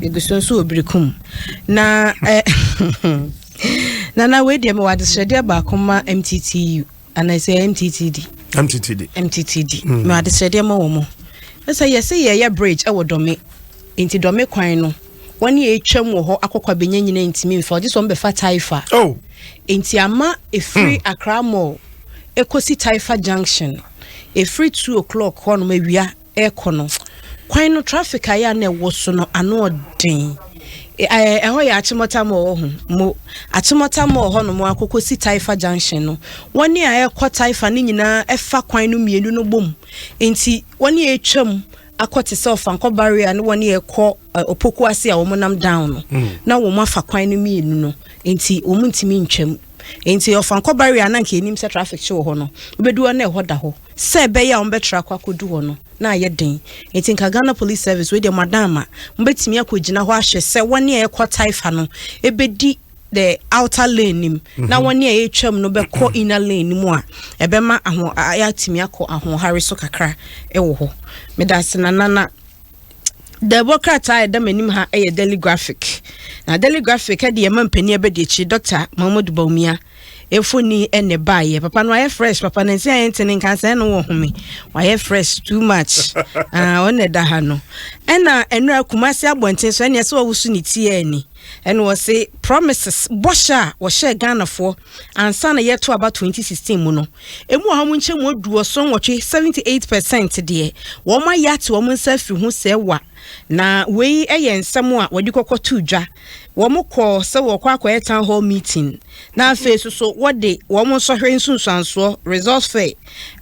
Yɛgu so nso wɔ Berekum. Na eh, Nana, wei deɛ mewɔ adesrɛdeɛ baako ma MTTU anaasɛ MTTD. MTTD. MTTD. Mewɔ adesrɛdeɛ ma wɔ mo. Ɛsɛ yɛsɛ yɛyɛ bridge ɛwɔ Dɔme. Nti Dɔme kwan no, wɔne yɛtwam wɔ hɔ akɔkɔ abɛnya nyina ntumi mfa. Ɔgye sɛ ɔmbɛfa Taifa. Oh. Nti ama ɛfiri Accra Mall ɛkɔsi Taifa Junction. Ɛfiri 2 o'clock hɔnom awia ɛrekɔ no, kwan no traffic ayɛ a na ɛwɔ so no ano ɔden. Ɛhɔ yɛ Achimota Mall wɔ ho mo, Achimota Mall hɔ nom akɔkɔsi Taifa Junction no, wɔne a ɛkɔ Taifa no nyinaa ɛfa kwan no mmienu no bom. Nti wɔne a ɛtwam akɔ te sɛ Ɔfankɔ Barrier ne wɔne ɛkɔ Opoku Ase a wɔn nam down no na wɔn afa kwan no mmienu no, nti wɔn ntumi ntwam. Nti Ɔfankɔ Barrier na nka enim sɛ traffic kye wɔ hɔ no, wobɛdu hɔ na ɛhɔ da hɔ sɛ ɛbɛyɛ a wɔbɛtra akɔ akɔdu hɔ no na ayɛ den. Nti nka Ghana Police Service wei deɛ, mo adama mobɛtumi akɔgyina hɔ ahwɛ sɛ wɔne a ɛkɔ Taifa no ɛbɛdi the outer lane nim na wɔne a ɛtwam no bɛkɔ inner lane no mu a ɛbɛma aho ayɛatumi akɔ ahoɔhare so kakra ɛwɔ hɔ. Meda ase na Nana. Dɛbɔ krataa a ɛda m'anim ha yɛ Daily Graphic, na Daily Graphic ɛde yɛma mpanin abɛdi akyi Dr Mahamudu Bawumia efoni ɛna baayɛ. Papa no wayɛ fresh papa na nsi ayɛ ntene nkansa ɛna wɔ home, wayɛ fresh too much. Ah, ɔna ɛda ha no ɛna ɛnura Kumasi abɔnten so ɛna ɛsɛ wɔwoso ne ti ɛni ɛna wɔse promises, bɔhyɛ a wɔhyɛ Ghanafoɔ ansa na yɛto aba 2016 mu no, emu a wɔn nkyɛn mu 78, 78% deɛ wɔn ayɛ ate wɔn nsa afiri ho sɛ wa. Na wei yɛ nsɛm a wɔde kɔkɔ to dwa. Wɔn kɔ sɛ wɔkɔ akɔyɛ town hall meeting na afei nso so wɔde wɔn nsɔhwɛ nsunsuansoɔ, results fair,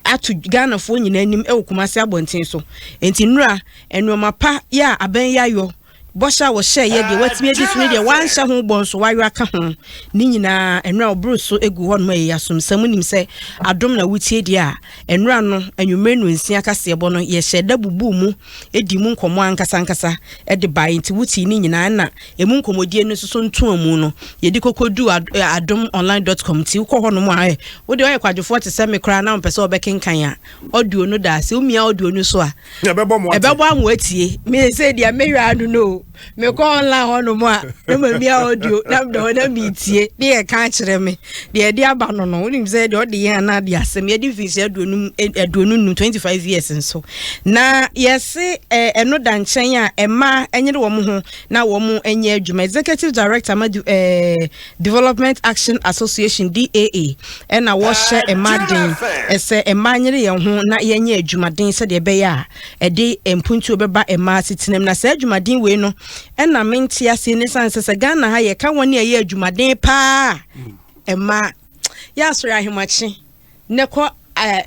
ato Ghanafoɔ nyinaa anim wɔ Kumasi abɔnten so. Nti nnura nneɛma pa yɛ a abɛn yɛ ayɔ, bɔhyɛ a wɔhyɛ yɛ deɛ watumi adi so ne deɛ wanhyɛ ho bɔ nso wayɔ aka ho ne nyinaa, nnura ɔboro so egu hɔ nom. Ɛyɛ asomsɛm nim sɛ adom na wotie deɛ a nnura no anwummerɛ no 6 kaseɛbɔ no yɛhyɛ da bubu mu edi mu nkɔmɔ ankasa ankasa ɛde bae. Nti wotie ne nyinaa na emu nkɔmɔdie no nso so ntoa mu no yɛde kɔkɔ du adomonline.com. Nti wokɔ hɔ nom a ɛ wode ɔyɛ kwadwofoɔ te sɛ me koraa na wopɛ sɛ wɔbɛkenkan a, audio no da ase. Womia audio no so a ɛbɛbɔ mo ate. Ɛbɛbɔ amo atie. Me sɛ deɛ mehwɛ ano no o, mekɔ online hɔ nom a na mamia audio na meda hɔ na metie ne yɛka akyerɛ me deɛ ɛde aba no. Wonim sɛ deɛ ɔde yɛn anaa de asɛm yɛde mfinhyia 55, 25 years nso na yɛse ɛno da nkyɛn a ɛma ɛnyere wɔn ho na wɔn nyɛ adwuma. Executive Director ma Development Action Association, DAA, ɛna wɔhyɛ mmaa den ɛsɛ mmaa nyere yɛn ho na yɛnyɛ adwumaden sɛdeɛ ɛbɛyɛ a ɛde mpuntuo bɛba mmaa asetenam. Na saa adwumaden wei no ɛna mente ase ne san sɛ Ghana ha yɛka wɔn a ɛyɛ adwumaden paa mmaa. Yɛ asɔre ahemakye ne kɔ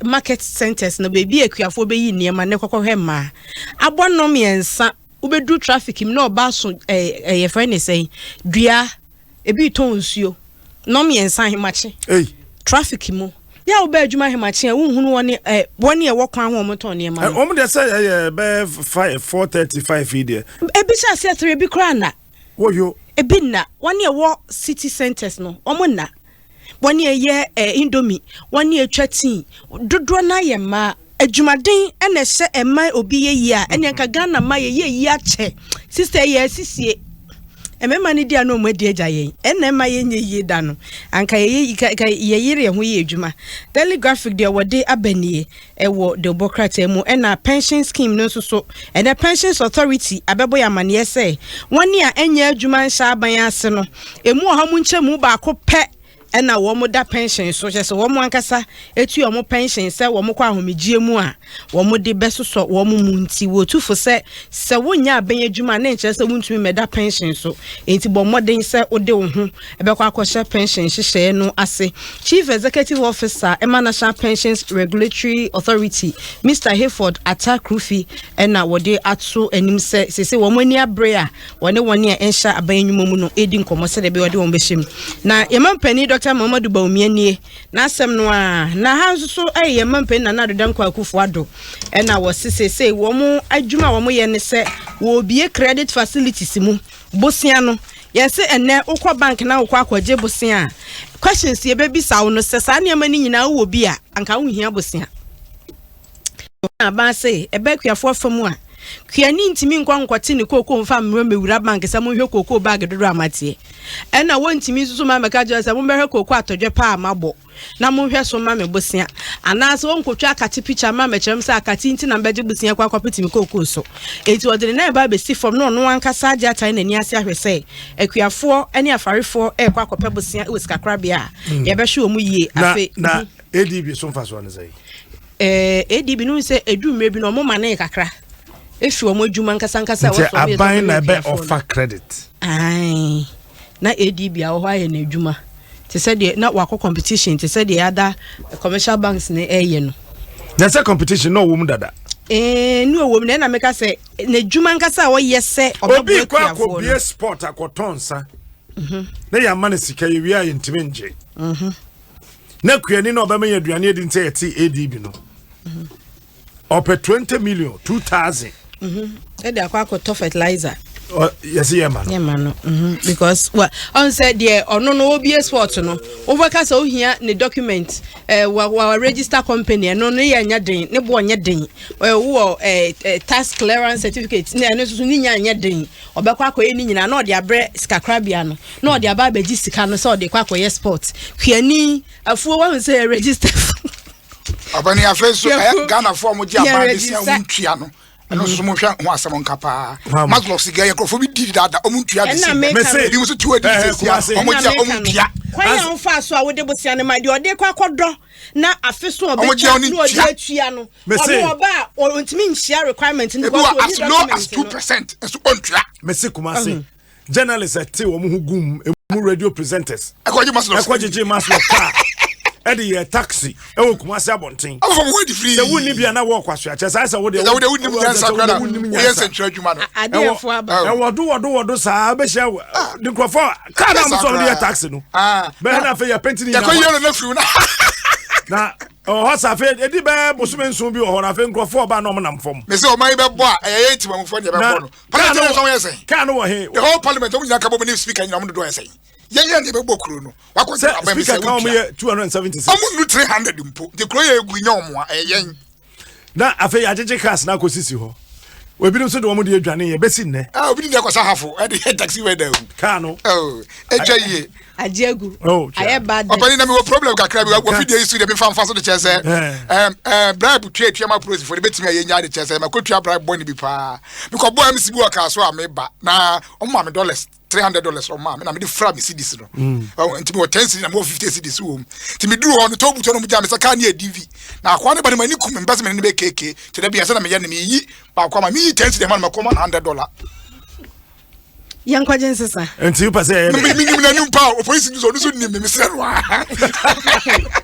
market centers no beebi akuafoɔ bɛyi nneɛma ne kɔkɔhwɛ mmaa abɔ nnɔm 3, wobɛduru traffic mu na ɔbaa so ɛɛ ɛyɛ fɛn ne sɛn dua ebi tɔn nsuo nnɔm 3 ahemakye Ei. traffic mu. Yɛ a wobɛ adwuma ahemakye a wonhunu wɔne wɔne ɛwɔ kwan ho a wɔtɔn nneɛma no. Wɔn deɛ sɛ ɛyɛ bɛyɛ 5, 4:35 yi deɛ. Ebi hyɛ aseɛ 3, ebi koraa na wɔyo. Ebi nna wɔne ɛwɔ city centers no, wɔn nna wɔne ɛyɛ indomie, wɔne atwa tea dodoɔ no ayɛ mmaa. Adwumaden ɛna ɛhyɛ ɛma obi yɛ yie a ɛne nka Ghana ma yɛ yie yie akyɛ. Sister, yɛ asisie mmarima no di a na wɔn adi agya yɛn ɛna ɛma yɛnyɛ yie da no anka yɛyɛ ka yɛyere yɛn ho yɛ adwuma. Daily Graphic deɛ wɔde aba nie ɛwɔ de bɔ krataa mu. Ɛna pension scheme no nso so, ɛnɛ Pensions Authority abɛbɔ yɛ amaneɛ sɛ wɔn a ɛnyɛ adwuma nhyɛ aban ase no, emu ɔha mu nkyɛn mu baako pɛ ɛna wɔn da pension so, kyerɛ sɛ wɔn ankasa etu wɔn pension sɛ wɔn kɔ ahomegye mu a wɔn de bɛsosɔ wɔn mu. Nti wɔtu fo sɛ wonyɛ abɛn adwuma a ne nkyerɛ sɛ wontumi mmɛda pension so, nti bɔ mmɔden sɛ wode wo ho ɛbɛkɔ akɔhyɛ pension nhyehyɛeɛ no ase. Chief Executive Officer ɛma National Pensions Regulatory Authority, Mr Hayford Atta Krufi, ɛna wɔde ato anim sɛ sese wɔn ani abere a wɔne wɔn a ɛnhyɛ aban nnwuma mu no edi nkɔmmɔ sɛdeɛ ɛbɛyɛ wɔde wɔn bɛhyɛ mu. Na yɛma mpanin Dr Muhammadu Bawumia nie n'asɛm no a na ha nso so ɛyɛ yɛma mpanin Nana Addo Dankwa Akufo Addo, ɛna wɔse sese wɔn adwuma a wɔn yɛ ne sɛ wɔrebie credit facilities mu. Bosia no yɛsɛ ɛnɛ wokɔ bank na wokɔ akɔgye bosia a, questions yɛbɛbisa wo no sɛ saa nneɛma no nyinaa wowɔ bi a anka wohia bosia. Aban se ɛbɛ akuafoɔ fa mu a Kuani ntumi nkɔ nkɔte ne kookoo mfa mmerɛ mmɛwura bank sɛ monhwɛ kookoo bag dodoɔ a mateɛ. Ɛna wɔntumi nso so ma mmɛka kyerɛ sɛ mommɛhwɛ kookoo atɔdwɛ paa a mabɔ na monhwɛ so mma me bosea. Anaasɛ wɔnkɔtwa akate pikya mma mmɛkyerɛ me sɛ akate nti na mebɛgye bosea kɔ akɔpete me kookoo so. Enti ɔde ne nan ba abɛsi fam na ɔno ankasa agye atae n'ani ase ahwɛ sɛ akuafoɔ ne afarefoɔ rekɔ akɔpɛ bosea wɔ sikakorabea a, yɛbɛhwɛ wɔn yie. Afei. Na ADB so mfasoɔ ne sɛn? ADB no sɛ ɛdu mmerɛ bi no ɔmo mane kakra efi wɔn adwuma nkasa nkasa nti aban na ɛbɛ ɔfa credit. Ayi na ADB a wɔ hɔ ayɛ n'adwuma te sɛ deɛ na wakɔ competition te sɛ deɛ ada commercial banks ne ɛyɛ no. Na sɛ competition na ɔwɔ mu dada. Ɛɛ ne ɔwɔ mu na ɛna meka sɛ n'adwuma nkasa a ɔyɛ sɛ ɔbɛbɔ akuafoɔ no. Obi kɔ akɔbie sport akɔtɔn nsa na yɛ ama no sika yɛ wie a yɛntumi ngye. Na kuani na ɔbɛma yɛ aduane adi nti yɛte ADB no ɔpɛ 20 million 2000 ɛde akɔ akɔtɔ fertilizer yɛsɛ yɛ ma no yɛ ma no because wa ɔn sɛ deɛ ɔno no obie sport no wobɛka sɛ ohia ne document ɛɛ wa wa register company ɛno ne yɛ nyɛ den ne boɔ nyɛ den ɛɛ wowɔ ɛɛ tax clearance certificate ne ɛno nso so ne nya nyɛ den ɔbɛkɔ akɔyɛ ne nyinaa na ɔde abrɛ sikakorabea no na ɔde aba abɛgye sika no sɛ ɔde kɔ akɔyɛ sport kuani afuo wahu sɛ yɛ register. Ɔbɛne afei so ɛyɛ Ghanafoɔ a wɔgye aban de sia wɔn ntua no ɛno nso mo hwɛ ho asɛm nka paa Maslow sika yɛ nkurɔfoɔ bi di dada wɔn ntua de si ebi nso tuo di sɛ sia wɔn gye a wɔn ntua. Kwan a wɔfa so a wɔde bosia no ma deɛ ɔde kɔ akɔdɔ na afe so ɔbɛtwa na ɔde atua no ɔno ɔba a ɔntumi nhyia requirement no because ɔni document no. Ebi wɔ as low as 2% nso ɔntua. Mese Kumasi journalists ɛte wɔn ho gum emu radio presenters ɛkɔgye Maslow ɛkɔgyegye Maslow car ɛde yɛ taxi ɛwɔ Kumasi abɔnten. Ɔfɔ mo di free. Sɛ wunni bi a na wɔkɔ aso akyɛ saa sɛ wode. Sɛ wode wunnim nyansa kora na woyɛ nsɛntwerɛ adwuma no. Adeɛfo aba. Ɛwɔdo wɔdo wɔdo saa bɛhyia de nkurɔfoɔ car na wɔn sɔ wɔde yɛ taxi no. Bɛyɛ na afei yɛ penti ne nyinaa. Yɛkɔ yɛ no na firi na. Na ɛwɔ hɔ sa afei edi bɛɛ bosome nson bi wɔ hɔ na afei nkurɔfoɔ ɔba na wɔn nam fam. Mɛ sɛ ɔman yi bɛ bɔ a ɛyɛ yɛ ntimamufoɔ deɛ bɛ bɔ no. Parliament yɛn sɔn yɛ sɛn. Kaa no wɔ he. The whole parliament wɔn nyinaa ka bɔ mu ne speaker nyinaa wɔn dodoɔ yɛ sɛn. Yɛn yɛn deɛ bɛ bɔ kuro no. Wakɔ sɛ aban bi sɛ speaker kan wɔn yɛ 276. Wɔn nu 300 mpo. Nti kuro yɛ egu nyɛ wɔn a ɛyɛ yɛn. Na afei yɛagyegye cars na akɔ sisi hɔ. Ebinom nso de wɔn de adwane yɛ bɛsi nnɛ. Ah obi de akɔsa hafo ɛde yɛ taxi wɛ da agu. Kaa no. Oh atwa yie. Agye agu. Oh ayɛ bad. Ɔpɛni na mi wɔ problem kakra bi wɔ fidie yi so deɛ mi fa nfa so de kyerɛ sɛ ɛɛm ɛɛ bribe tua tua ma polisifoɔ de betumi ayɛ nya de kyerɛ sɛ mako tua bribe bɔ ne bi paa mekɔ bɔ MC bi wɔ kaa so a mi ba na ɔmo ma mi dollars $300 ɔmo ma mi na mi de fra mi cedis no ɔwɔ nti mi wɔ 10 cedis na mi wɔ 50 cedis wɔ mu nti mi duru hɔ no tɔw butu no mo gya mi sɛ kaa ne yɛ DV na akoa ne ba ne ma ni kum mi mpɛ sɛ mi ne ne bɛ keke kyerɛ bi ɛsɛ na mi yɛ ne mi yi baako ama mi yi 10 cedis ma no ma kɔ ma $100. Yɛnkɔgye nsesa. Nti wopɛ sɛ yɛyɛ dɛ? Menim n'anim paa ɔpolisi no sɛ ɔno nso nim me mesrɛ no a.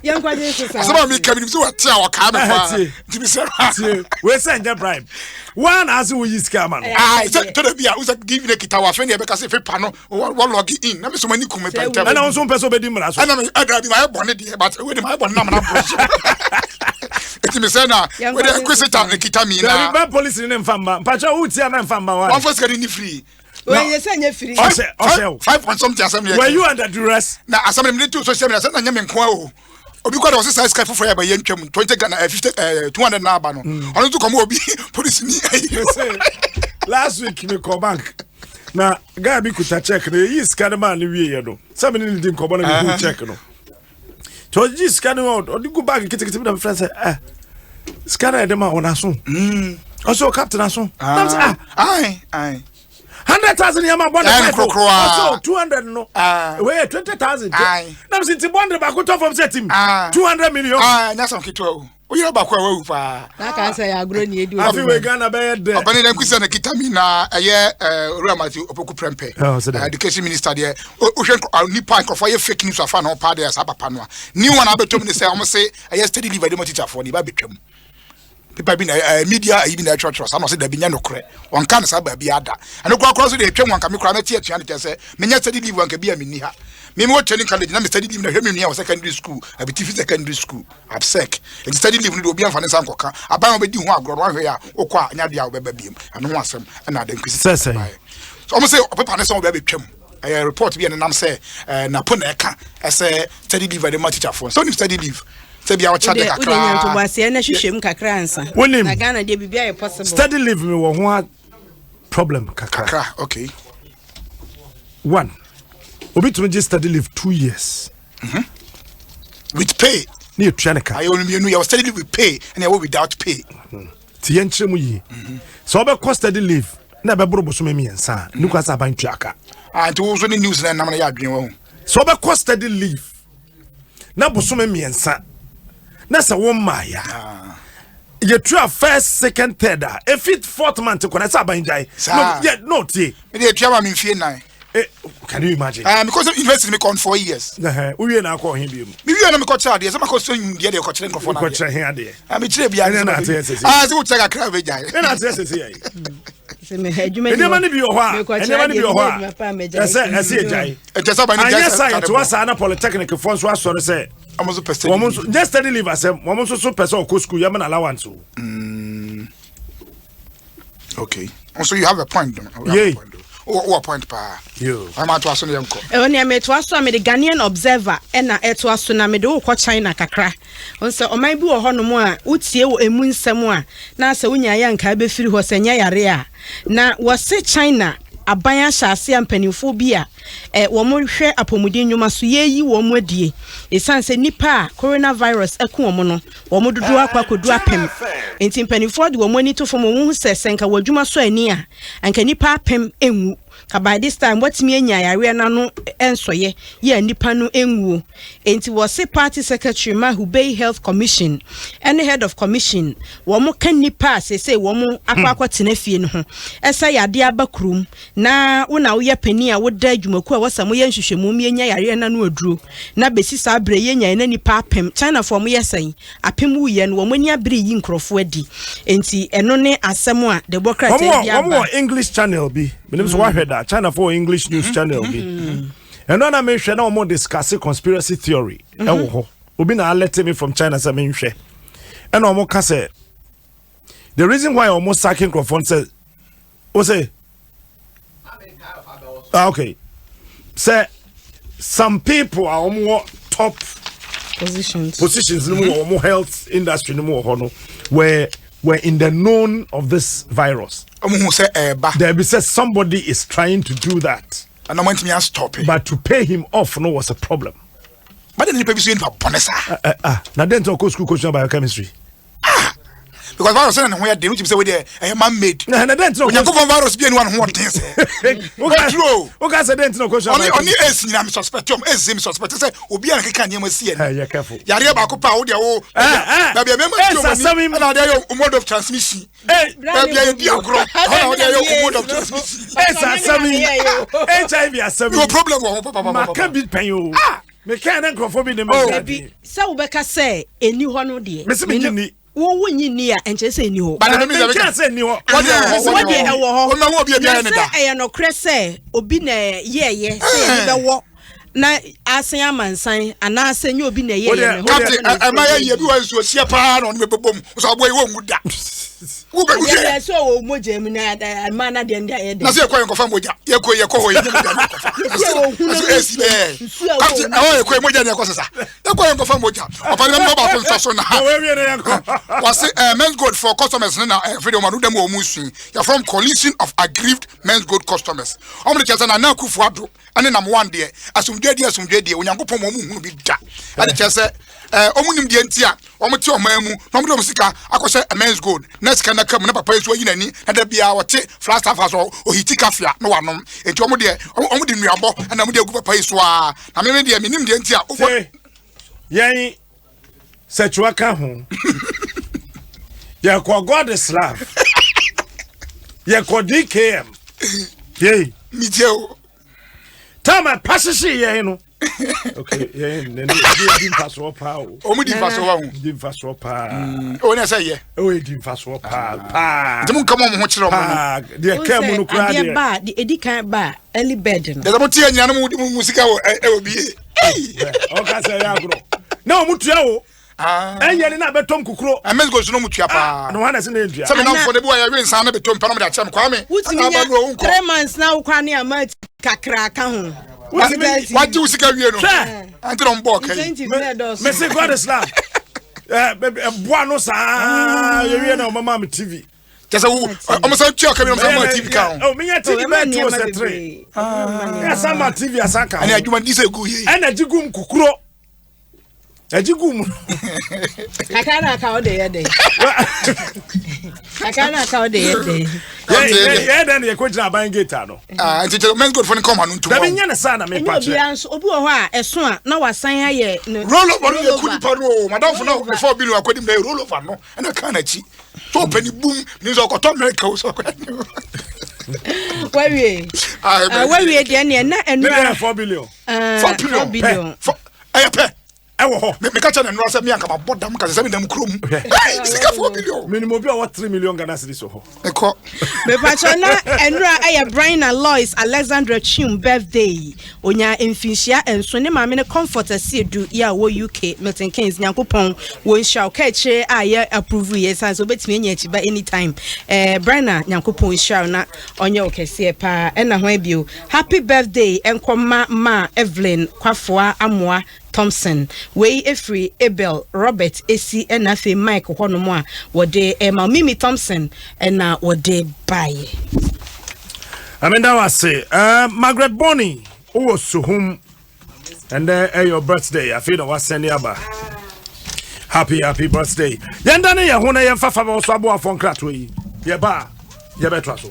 Yɛnkɔgye nsesa. Asɛm a meka menim sɛ wate a ɔkaa me paa nti mesrɛ no a. Tie wei sɛ nyɛ bribe. Woa na ase woyi sika ama no. Ah, sɛ tɔda bi a wo sɛ DV no kita wo afei ne yɛbɛka sɛ pepa no wɔ log in na mesɛ m'ani ku me pɛntɛm. Ɛna wo nso mpɛ sɛ wobɛdi mmara so. Ɛna me ɛda bi mayɛ bɔne deɛ but wei de mayɛ bɔne na mana borɔ so. Nti mesrɛ no a wei de inquisitor na kita mi na. Dabi ba polisi ne mfa mma mpakyɛ wotia na mfa mma wa. Wɔmfa sika no ni free. Wɔyɛ sɛ nyɛ firi. Ɔsɛ ɔsɛ o. Five point something asɛm yɛ. Were you under duress? Na asɛm no mede to social media sɛ na nyɛ me nko a o. Obi kɔ de ɔsɛ saa sika foforɔ yɛ bɛyɛ ntwam 20 Ghana 50 200 na aba no. Ɔno nso kɔm obi polisi ni. Last week me kɔ bank. Na guy bi kuta check no eyi sika no maa no wie yɛ no. Sɛ me ne ne di nkɔmɔ na me hu check no. Tí ɔgye sika no ɔde gu bag ketekete bi na mefrɛ sɛ eh sika no yɛde ma wɔn aso. Ɔsɛ o captain aso. Na sɛ ah. 100,000 yɛ ma bɔ ne five ɔsɛ 200 no wei yɛ 20,000 na mesi nti bɔndere baako tɔ fam sɛ tim 200 million. Nyɛ asɛm ketewa o woyere baako a wawu paa. N'aka sɛ yɛ agorɔ ni edi. Afi wei Ghana bɛyɛ dɛ. Ɔbɛne dɛ nkusi na kita mi na ɛyɛ Owura Matthew Opoku Prempeh education minister deɛ wohwɛ nipa nkurɔfoɔ ayɛ fake news afa ne ho paa deɛ saa papa no a new one abɛtɔ mu ne sɛ wɔn se ɛyɛ steady leave ɛde ma teacherfoɔ ne ba abɛtwa mu. Paper bi na ɛɛ media ayi bi na ɛtwerɛtwerɛ saa na ɔsɛ dabi nyɛ nokorɛ ɔnka no saa baabi ada ɛno koraa koraa nso deɛ ɛtwa mu anka me koraa mɛte atua no kyɛ sɛ menya study leave anka bi a menni ha me mewɔ training college na me study leave na hwɛ me nua wɔ secondary school abitifi secondary school absec nti study leave no deɛ obi amfa ne nsa nkɔka aban a wɔbɛdi ho agorɔ no wahwɛ a wokɔ a nya deɛ a wobɛba biem ɛno ho asɛm ɛna adankwisi sɛ sɛ wɔn sɛ ɔpepa ne sɛ wɔbɛ abɛtwam ɛyɛ report bi a ɛnenam sɛ ɛɛ napo na ɛka ɛsɛ study leave ɛde ma teacherfoɔ sɛ wonim study leave. Sɛ bia ɔkyɛ de kakra. Wode nya ntoboaseɛ na hwehwɛ mu kakra ansa. Wonim. Na Ghana deɛ biribi ayɛ possible. Study leave me wɔ ho a problem kakra. Kakra, okay. One, obi tumi gye study leave 2 years. With pay. Ne yɛtua ne ka. Ayɛ wɔn mmienu, yɛwɔ study leave with pay ɛna yɛwɔ without pay. Nti yɛnkyerɛ mu yie. Sɛ wobɛkɔ study leave na ɛbɛboro bosome 3 a, ne kwa sɛ aban tua ka. Ah, nti wo nso ne news na ɛnam no yɛ adwene wɔ ho. Sɛ wobɛkɔ study leave na bosome 3 na sɛ wo mmaeɛ a, yɛtua first, second, third a, ɛfi fourth month kɔ na sɛ aban gyae. Saa. No, yɛ no tie. Mede etua ma me mfie 4. Eh, can you imagine? Ah, because university me kɔ 4 years. Ɛhɛn, wowie na akɔ ɔhe bio mu? Me wie na mekɔ kyerɛ adeɛ sɛ makɔ sɛ nimdeɛ deɛ kɔkyerɛ nkurɔfoɔ no adeɛ. Wokɔkyerɛ he adeɛ? Ah, mekyerɛ bia. Ɛnyɛ na ate ɛsɛ sɛ- Ah, sɛ wokyerɛ kakra bɛgyae. Ɛna ate sɛ sɛ yɛ Nneɛma nneɛma no bi wɔ hɔ a, nneɛma no bi wɔ hɔ a ɛsɛ yɛgyae. Ɛkyɛ sɛ aba ne Anyɛ gyae. sa yɛtoa saa na polytechnic foɔ nso asɔre sɛ ɔmo nso pɛ study wɔn nso nyɛ study leave asɛm, wɔn nso so pɛ sɛ ɔkɔ school, yɛma no allowance o. Okay, so you have a point though. You have Yay. a point though. Wowɔ point paa. Yo. Ɔma to aso no, yɛnkɔ. Ɛwɔ nea metoa so a, mede Ghanaian Observer ɛna ɛtoa so, na mede wokɔ China kakra. Sɛ ɔman bi wɔ hɔnom a wotie wɔ emu nsɛm a, na sɛ wonya yɛ nkaa bɛfiri hɔ sɛ nyɛ yare a, na wɔse China aban ahyɛ ase a mpanimfoɔ bi a wɔn hwɛ apɔmuden nnwuma so yɛyi wɔn adie, ɛsiane sɛ nnipa a coronavirus aku wɔn no, wɔn dodoɔ akɔ akɔdu 1000. Nti mpanimfoɔ de wɔn ani to fam, wɔn hu sɛ nka wɔ adwuma so ani a, anka nnipa 1000 nwu ka by this time watumi anya yareɛ n'ano nsɔyɛ yɛ a nipa no nwuo. Nti wɔse party secretary ma Hubei Health Commission ɛne head of commission, wɔn ka nipa a sese wɔn akɔ akɔtena fie no ho, ɛsɛ yadeɛ aba kurom na wo na woyɛ panin a woda adwumakuo a wɔsɛ moyɛ nhwehwɛmu mu yɛnya yareɛ n'ano aduro, na bɛsi saa berɛ yɛnya na nipa 1000, Chinafoɔ mo yɛ sɛn 1000 wuyɛ no, wɔn ani abere yi nkurɔfoɔ adi. Nti ɛno ne asɛm a de bɔ krataa wɔn bi wɔ wɔn aba. wɔ English channel bi, menim sɛ wahwɛ da, China fo wɔ English news channel bi. Ɛno na mehwɛ na wɔn discuss conspiracy theory ɛwɔ hɔ. Obi na alert me from China sɛ menhwɛ, ɛna wɔn ka sɛ the reason why wɔn sack nkurɔfoɔ no sɛ o sɛ, ah, okay, sɛ some people a wɔn wɔ top positions positions no mu wɔ wɔn health industry no mu wɔ hɔ no were in the known of this virus. Ɔmo hu sɛ ɛɛba. There be said somebody is trying to do that, ɛna ɔmo ntumi astop it. But to pay him off no was a problem. Bade nipa bi so yɛ nipa bɔne saa. Ah, na then to go school kosua biochemistry. Because virus na ne ho yɛ den, wotumi sɛ wei deɛ ɛyɛ man made. Na then to Onyankopɔn virus bi ani wa ne ho ɔden sɛ Ɔduro. Oka sɛ then to kosua Ɔne AIDS nyinaa, me suspect ɔm AIDS, me suspect sɛ obi a na keka nneɛma si Eh, ɛni. yeah, careful. Yareɛ baako pa a wodeɛ wo Eh. baabi a mɛma AIDS ti ɔmani asɛm yi- ɛna adeɛ yɛ mode of transmission. Baabi a yɛdi agorɔ ɛhɔ na wɔde ayɛ mode of transmission. AIDS asɛm yi, HIV asɛm Wɔ yi. problem wɔ ho papapapa. Maka bi pɛn o. Meka ne nkurɔfoɔ bi ne me. Oh. Dabi, sɛ wobɛka sɛ ɛni hɔ no deɛ, Mese megye nni. Wo nyi ni a, ɛnkyerɛ sɛ ɛni hɔ. But ɛno mi sɛ Menka sɛ nni hɔ. Wɔde ɛwɔ hɔ, Wɔde ɛwɔ hɔ. Wɔn ho obi a biara Na ne sɛ da. ɛyɛ nokorɛ sɛ obi na yɛɛyɛ sɛ yɛde bɛwɔ na asen amansan anaasɛ nyɛ obi na ɛyɛɛyɛ no, ɛhɔ Captain, na ɛma yɛ yie bi wɔ nsuo hyia paa na ɔno bɛ bɔ mu sɛ ɔbɔ yi wɔ ngu da wo bɛ adeɛ wohwɛ. deɛ sɛ ɔwɔ mogya mu na ɛma no adeɛ no deɛ ayɛ Na dɛ. sɛ yɛkɔ yɛ nkɔfa mogya, yɛkɔ hɔ yɛ mogya ne nkɔfa. Yɛsi a wɔhu no Ɛso esi bɛɛ. nsuo a Captain, wɔwɔ mu. ɛhɔ yɛkɔ yɛ mogya ne yɛkɔ sesa, yɛkɔ yɛ nkɔfa mogya. Ɔpa ne mma baako nsɔ so na Wɔwie ne yɛnkɔ. Wɔse Menzgold for customers ne na ɛfɛ de ɔmo ano dɛm wɔ ɔmo sui yɛfrɛ Coalition of Aggrieved Menzgold Customers. Ɔmo de kyerɛ sɛ Nana Akufo Addo ɛne nam one deɛ asomdwe deɛ, asomdwe deɛ, Onyankopɔn ma ɔmo hunu bi da. Ɛde kyerɛ sɛ ɔmo nim deɛ nti a ɔmo te ɔman mu na ɔmo de ɔmo sika akɔhyɛ Menzgold na sika na kam na papa yi nso ayi n'ani na da biara ɔte Flagstaff House ɔhiti kafia na wanom. Nti ɔmo deɛ ɔmo de nnuabɔ ɛna ɔmo de agu papa yi so a, na meme deɛ menim deɛ nti a wobɔ. Say, yɛn sɛkyiwa ka ho, yɛkɔ God is Love, yɛkɔ DKM yei. Metie o. Time a pa hyehye yɛn no, okay, yɛn nani di mfasoɔ paa o. Ɔmo di mfasoɔ wa ho. Di mfasoɔ paa. Ɔmo ne ɛsɛ yɛ. Ɛwɔ di mfasoɔ paa paa. Nti mo nka mo ɔmo ho kyerɛ ɔmo no. Paa deɛ kaa mu no koraa adeɛ deɛ. ba a, deɛ ɛdi kan ba a, early bird no. Deɛ sɛ mo te anyina no mo mo sika wɔ ɛwɔ bie. Ɔka sɛ ɛyɛ agorɔ na ɔmo tua o. Ɛyɛ ne na bɛtɔm kukuro. Ɛmɛ go so no mo tua paa. Na wɔn na ɛsɛ na ɛntua. Sɛ mi namfo de bi wɔ yɛ wi nsan ne bɛ to mpɛ na mo de akyerɛ mi Kwame. Wotumi Ɛna aba no o nya nkɔ. 3 months na wokɔ ne ama kakra ka ho. Wotumi Wagye wo sika wie no. Hwɛ. Ɛnti na ɔmo bɔ ɔka yi. Incentive na ɛdɔɔso. Mesi God is Love. Ɛboa no saa yɛwie na ɔmama me TV. Kyɛ sɛ wo ɔmo sɛ tua ka bi na ɔmo sɛ ɔmo TV ka ho. Oh, menya TV bɛɛ two sɛ three. Yɛsa ma TV asa ka ho. Ɛne adwuma di sɛ gu yie. Ɛna gye gum kukuro. Ɛgye gum. Kakra na aka wo de yɛ dɛ. Kakra na aka wo de yɛ dɛ. Yɛ dɛ na yɛkɔ gyina aban gate ano. Ah, nti kyerɛ men's gold fo ne kɔma no ntum. Dabi nyɛ ne saa na mepa kyerɛ. Ɛnyɛ obiara nso obi wɔ hɔ a ɛso a na wasan ayɛ no. Roll over no yɛ ku nipa no o. Madamfo na before bi no akɔdim na roll over no ɛna kan n'akyi. So ɔpɛ ne bum ne nso ɔkɔtɔ America o so ɔkɔ. Wawie. Wawie deɛ neɛ na ɛnura. 4 billion. 4 billion. Ɛyɛ pɛ. Ɛwɔ hɔ. Meka kyɛ ne nnora sɛ me anka mabɔ dam kase sɛ menam kurom. Hey, sika 4 billion. Minimum obi a ɔwɔ 3 million Ghana cedis wɔ hɔ. Mekɔ. Mepakyɛ na ɛnora ɛyɛ Brian na Lois Alexandra Twum birthday. Onya mfinhyia nso ne maame ne Comfort Asiedu yi a ɔwɔ UK Milton Keynes. Nyankopɔn wɔ nhyira wo. Ka akyire a yɛ approve yɛ san sɛ wobɛtumi anya akyiba anytime. Brian na Nyankopɔn nhyira wo na ɔnyɛ wo kɛseɛ paa. Ɛna hwan bio? Happy birthday ɛnkɔma ma Evelyn Kwafoa Amoa Thompson. Wei firi Abel, Robert, Esi ɛna afei Mike hɔnom a wɔde ɛma Mimi Thompson ɛna wɔde baeɛ. Amenda wase. Margaret Bonnie, wowɔ Suhum. And then your birthday. I feel na wasɛne aba. Happy, happy birthday. Yɛnda ne yɛn ho na yɛmfa fa bɛ so aboafoɔ nkratoɔ yi. Yɛba a, yɛbɛtoa so.